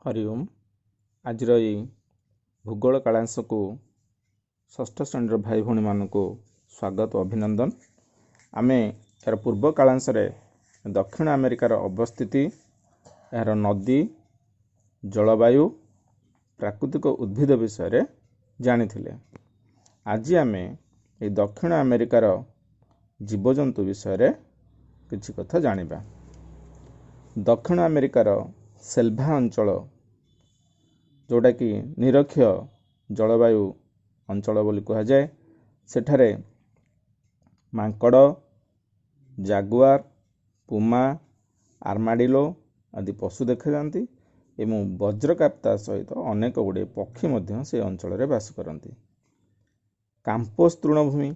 ହରି ଓମ୍। ଆଜିର ଏଇ ଭୂଗୋଳ କାଳାଂଶକୁ ଷଷ୍ଠ ଶ୍ରେଣୀର ଭାଇ ଭଉଣୀମାନଙ୍କୁ ସ୍ୱାଗତ ଓ ଅଭିନନ୍ଦନ। ଆମେ ଏହାର ପୂର୍ବ କାଳାଂଶରେ ଦକ୍ଷିଣ ଆମେରିକାର ଅବସ୍ଥିତି, ଏହାର ନଦୀ, ଜଳବାୟୁ, ପ୍ରାକୃତିକ ଉଦ୍ଭିଦ ବିଷୟରେ ଜାଣିଥିଲେ। ଆଜି ଆମେ ଏଇ ଦକ୍ଷିଣ ଆମେରିକାର ଜୀବଜନ୍ତୁ ବିଷୟରେ କିଛି କଥା ଜାଣିବା। ଦକ୍ଷିଣ ଆମେରିକାର ସେଲଭା ଅଞ୍ଚଳ, ଯେଉଁଟାକି ନିରକ୍ଷୀୟ ଜଳବାୟୁ ଅଞ୍ଚଳ ବୋଲି କୁହାଯାଏ, ସେଠାରେ ମାଙ୍କଡ଼, ଜାଗୁଆର, ପୁମା, ଆର୍ମାଡ଼ିଲୋ ଆଦି ପଶୁ ଦେଖାଯାଆନ୍ତି ଏବଂ ବଜ୍ରକାପ୍ତା ସହିତ ଅନେକ ଗୁଡ଼ିଏ ପକ୍ଷୀ ମଧ୍ୟ ସେ ଅଞ୍ଚଳରେ ବାସ କରନ୍ତି। କାମ୍ପୋସ୍ ତୃଣଭୂମି,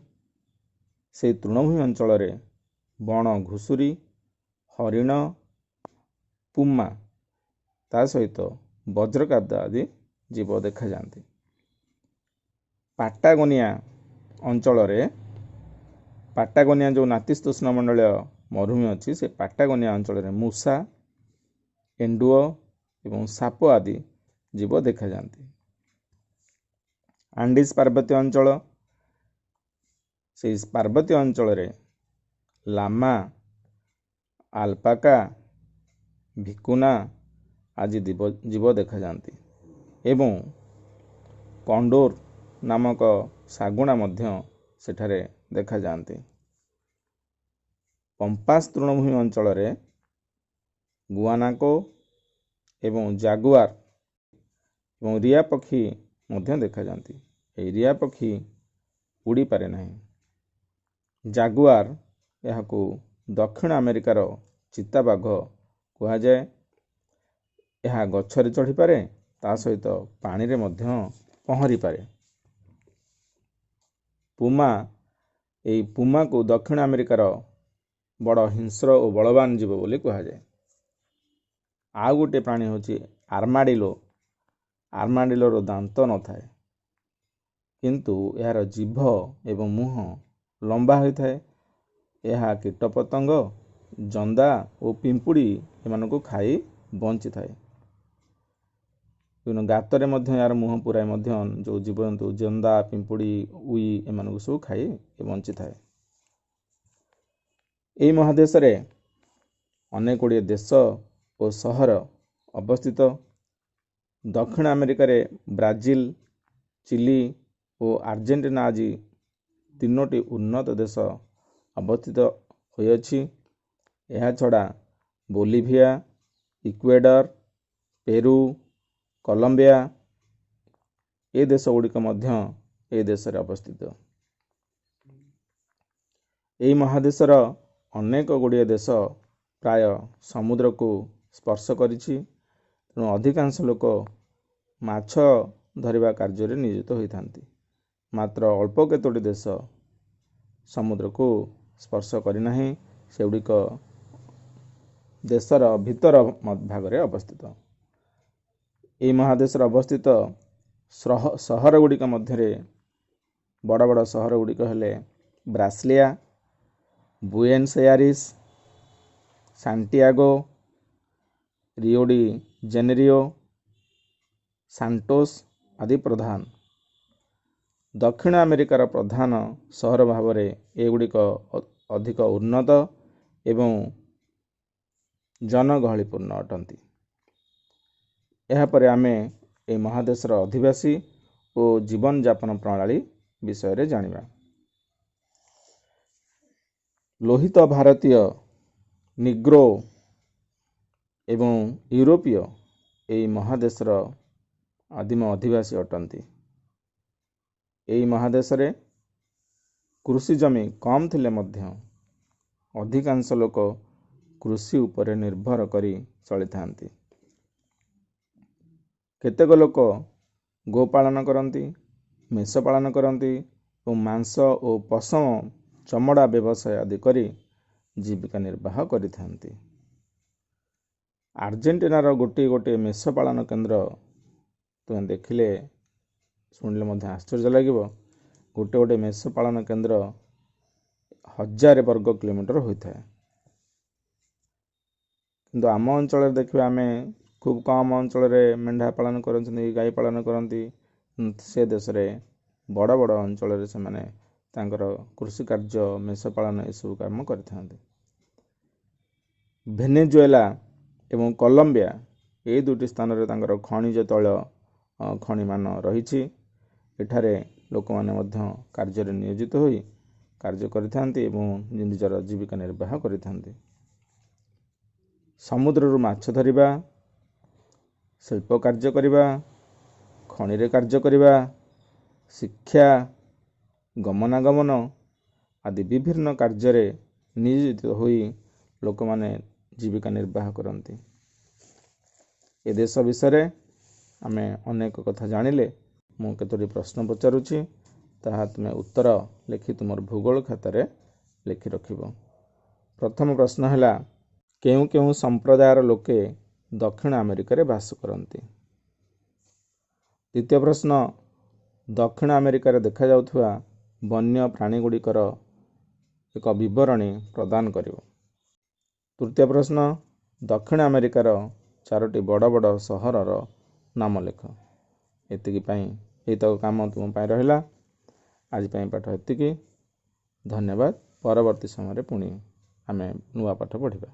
ସେଇ ତୃଣଭୂମି ଅଞ୍ଚଳରେ ବଣ ଘୁଷୁରୀ, ହରିଣ, ପୁମା, ତା ସହିତ ବଜ୍ରକାପ୍ତା ଆଦି ଜୀବ ଦେଖାଯାଆନ୍ତି। ପାଟାଗୋନିଆ ଅଞ୍ଚଳରେ, ପାଟାଗୋନିଆ ଯେଉଁ ନାତିଶୀତୋଷ୍ଣ ମଣ୍ଡଳୀୟ ମରୁଭୂମି ଅଛି, ସେ ପାଟାଗୋନିଆ ଅଞ୍ଚଳରେ ମୂଷା, ଏଣ୍ଡୁଅ ଏବଂ ସାପ ଆଦି ଜୀବ ଦେଖାଯାଆନ୍ତି। ଆଣ୍ଡିଜ୍ ପାର୍ବତ୍ୟ ଅଞ୍ଚଳ, ସେଇ ପାର୍ବତ୍ୟ ଅଞ୍ଚଳରେ ଲାମା, ଆଲପାକା, ଭିକୁନା ଆଦି ଜୀବ ଦେଖାଯାଆନ୍ତି ଏବଂ କଣ୍ଡୋର ନାମକ ଶାଗୁଣା ମଧ୍ୟ ସେଠାରେ ଦେଖାଯାଆନ୍ତି। ପମ୍ପାସ ତୃଣଭୂମି ଅଞ୍ଚଳରେ ଗୁଆନାକୋ ଏବଂ ଜାଗୁଆର ଏବଂ ରିଆ ପକ୍ଷୀ ମଧ୍ୟ ଦେଖାଯାଆନ୍ତି। ଏହି ରିଆ ପକ୍ଷୀ ଉଡ଼ିପାରେ ନାହିଁ। ଜାଗୁଆର, ଏହାକୁ ଦକ୍ଷିଣ ଆମେରିକାର ଚିତାବାଘ କୁହାଯାଏ। ଏହା ଗଛରେ ଚଢ଼ିପାରେ, ତା ସହିତ ପାଣିରେ ମଧ୍ୟ ପହଁରିପାରେ। ପୁମା, ଏଇ ପୁମାକୁ ଦକ୍ଷିଣ ଆମେରିକାର ବଡ଼ ହିଂସ୍ର ଓ ବଳବାନ ଜୀବ ବୋଲି କୁହାଯାଏ। ଆଉ ଗୋଟିଏ ପ୍ରାଣୀ ହେଉଛି ଆର୍ମାଡ଼ିଲୋ। ଆର୍ମାଡ଼ିଲୋର ଦାନ୍ତ ନଥାଏ, କିନ୍ତୁ ଏହାର ଜିଭ ଏବଂ ମୁହଁ ଲମ୍ବା ହୋଇଥାଏ। ଏହା କୀଟପତଙ୍ଗ, ଜନ୍ଦା ଓ ପିମ୍ପୁଡ଼ି ଏମାନଙ୍କୁ ଖାଇ ବଞ୍ଚିଥାଏ। ବିଭିନ୍ନ ଗାତରେ ମଧ୍ୟ ଏହାର ମୁହଁ ପୁରାଇ ମଧ୍ୟ ଯେଉଁ ଜୀବଜନ୍ତୁ, ଜନ୍ଦା, ପିମ୍ପୁଡ଼ି, ଉଇ ଏମାନଙ୍କୁ ସବୁ ଖାଇ ବଞ୍ଚିଥାଏ। ଏହି ମହାଦେଶରେ ଅନେକ ଗୁଡ଼ିଏ ଦେଶ ଓ ସହର ଅବସ୍ଥିତ। ଦକ୍ଷିଣ ଆମେରିକାରେ ବ୍ରାଜିଲ, ଚିଲି ଓ ଆର୍ଜେଣ୍ଟିନା ଆଦି ତିନୋଟି ଉନ୍ନତ ଦେଶ ଅବସ୍ଥିତ ହୋଇଅଛି। ଏହାଛଡ଼ା ବୋଲିଭିଆ, ଇକ୍ୱେଡର, ପେରୁ, କଲମ୍ବିଆ ଏ ଦେଶ ଗୁଡ଼ିକ ମଧ୍ୟ ଏ ଦେଶରେ ଅବସ୍ଥିତ। ଏହି ମହାଦେଶର ଅନେକ ଗୁଡ଼ିଏ ଦେଶ ପ୍ରାୟ ସମୁଦ୍ରକୁ ସ୍ପର୍ଶ କରିଛି, ତେଣୁ ଅଧିକାଂଶ ଲୋକ ମାଛ ଧରିବା କାର୍ଯ୍ୟରେ ନିୟୋଜିତ ହୋଇଥାନ୍ତି। ମାତ୍ର ଅଳ୍ପ କେତୋଟି ଦେଶ ସମୁଦ୍ରକୁ ସ୍ପର୍ଶ କରିନାହିଁ, ସେଗୁଡ଼ିକ ଦେଶର ଭିତର ଭାଗରେ ଅବସ୍ଥିତ। ଏହି ମହାଦେଶରେ ଅବସ୍ଥିତ ସହର ଗୁଡ଼ିକ ମଧ୍ୟରେ ବଡ଼ ବଡ଼ ସହର ଗୁଡ଼ିକ ହେଲେ Brasilia, Buenos Aires, Santiago, Rio de Janeiro, Santos ଆଦି ପ୍ରଧାନ। ଦକ୍ଷିଣ ଆମେରିକାର ପ୍ରଧାନ ସହର ଭାବରେ ଏଗୁଡ଼ିକ ଅଧିକ ଉନ୍ନତ ଏବଂ ଜନଗହଳିପୂର୍ଣ୍ଣ ଅଟନ୍ତି। ଏହାପରେ ଆମେ ଏହି ମହାଦେଶର ଅଧିବାସୀ ଓ ଜୀବନଯାପନ ପ୍ରଣାଳୀ ବିଷୟରେ ଜାଣିବା। ଲୋହିତ ଭାରତୀୟ, ନିଗ୍ରୋ ଏବଂ ୟୁରୋପୀୟ ଏହି ମହାଦେଶର ଆଦିମ ଅଧିବାସୀ ଅଟନ୍ତି। ଏହି ମହାଦେଶରେ କୃଷି ଜମି କମ୍ ଥିଲେ ମଧ୍ୟ ଅଧିକାଂଶ ଲୋକ କୃଷି ଉପରେ ନିର୍ଭର କରି ଚଳିଥାନ୍ତି। କେତେକ ଲୋକ ଗୋପାଳନ କରନ୍ତି, ମେଷ ପାଳନ କରନ୍ତି ଏବଂ ମାଂସ ଓ ପଶମ, ଚମଡ଼ା ବ୍ୟବସାୟ ଆଦି କରି ଜୀବିକା ନିର୍ବାହ କରିଥାନ୍ତି। ଆର୍ଜେଣ୍ଟିନାର ଗୋଟିଏ ଗୋଟିଏ ମେଷ ପାଳନ କେନ୍ଦ୍ର ତୁମେ ଦେଖିଲେ, ଶୁଣିଲେ ମଧ୍ୟ ଆଶ୍ଚର୍ଯ୍ୟ ଲାଗିବ। ଗୋଟେ ଗୋଟେ ମେଷ ପାଳନ କେନ୍ଦ୍ର 1000 ବର୍ଗ କିଲୋମିଟର ହୋଇଥାଏ। କିନ୍ତୁ ଆମ ଅଞ୍ଚଳରେ ଦେଖିବା ଆମେ ଖୁବ୍ କମ୍ ଅଞ୍ଚଳରେ ମେଣ୍ଢା ପାଳନ କରୁଛନ୍ତି, ଗାଈ ପାଳନ କରନ୍ତି। ସେ ଦେଶରେ ବଡ଼ ବଡ଼ ଅଞ୍ଚଳରେ ସେମାନେ ତାଙ୍କର କୃଷି କାର୍ଯ୍ୟ, ମେଷ ପାଳନ ଏସବୁ କାମ କରିଥାନ୍ତି। ଭେନେଜୁଏଲା ଏବଂ କଲମ୍ବିଆ ଏଇ ଦୁଇଟି ସ୍ଥାନରେ ତାଙ୍କର ଖଣିଜ ତୈଳ ଖଣିମାନ ରହିଛି। ଏଠାରେ ଲୋକମାନେ ମଧ୍ୟ କାର୍ଯ୍ୟରେ ନିୟୋଜିତ ହୋଇ କାର୍ଯ୍ୟ କରିଥାନ୍ତି ଏବଂ ନିଜର ଜୀବିକା ନିର୍ବାହ କରିଥାନ୍ତି। ସମୁଦ୍ରରୁ ମାଛ ଧରିବା, ଶିଳ୍ପ କାର୍ଯ୍ୟ କରିବା, ଖଣିରେ କାର୍ଯ୍ୟ କରିବା, ଶିକ୍ଷା, ଗମନାଗମନ ଆଦି ବିଭିନ୍ନ କାର୍ଯ୍ୟରେ ନିୟୋଜିତ ହୋଇ ଲୋକମାନେ ଜୀବିକା ନିର୍ବାହ କରନ୍ତି। ଏ ଦେଶ ବିଷୟରେ ଆମେ ଅନେକ କଥା ଜାଣିଲେ। ମୁଁ କେତୋଟି ପ୍ରଶ୍ନ ପଚାରୁଛି, ତାହା ତୁମେ ଉତ୍ତର ଲେଖି ତୁମର ଭୂଗୋଳ ଖାତାରେ ଲେଖି ରଖିବ। ପ୍ରଥମ ପ୍ରଶ୍ନ ହେଲା, କେଉଁ କେଉଁ ସମ୍ପ୍ରଦାୟର ଲୋକେ ଦକ୍ଷିଣ ଆମେରିକାରେ ବାସ କରନ୍ତି? ଦ୍ୱିତୀୟ ପ୍ରଶ୍ନ, ଦକ୍ଷିଣ ଆମେରିକାରେ ଦେଖାଯାଉଥିବା ବନ୍ୟ ପ୍ରାଣୀଗୁଡ଼ିକର ଏକ ବିବରଣୀ ପ୍ରଦାନ କରିବ। ତୃତୀୟ ପ୍ରଶ୍ନ, ଦକ୍ଷିଣ ଆମେରିକାର ଚାରୋଟି ବଡ଼ ବଡ଼ ସହରର ନାମ ଲେଖ। ଏତିକି ପାଇଁ ଏଇତକ କାମ ତୁମ ପାଇଁ ରହିଲା। ଆଜି ପାଇଁ ପାଠ ଏତିକି। ଧନ୍ୟବାଦ। ପରବର୍ତ୍ତୀ ସମୟରେ ପୁଣି ଆମେ ନୂଆ ପାଠ ପଢ଼ିବା।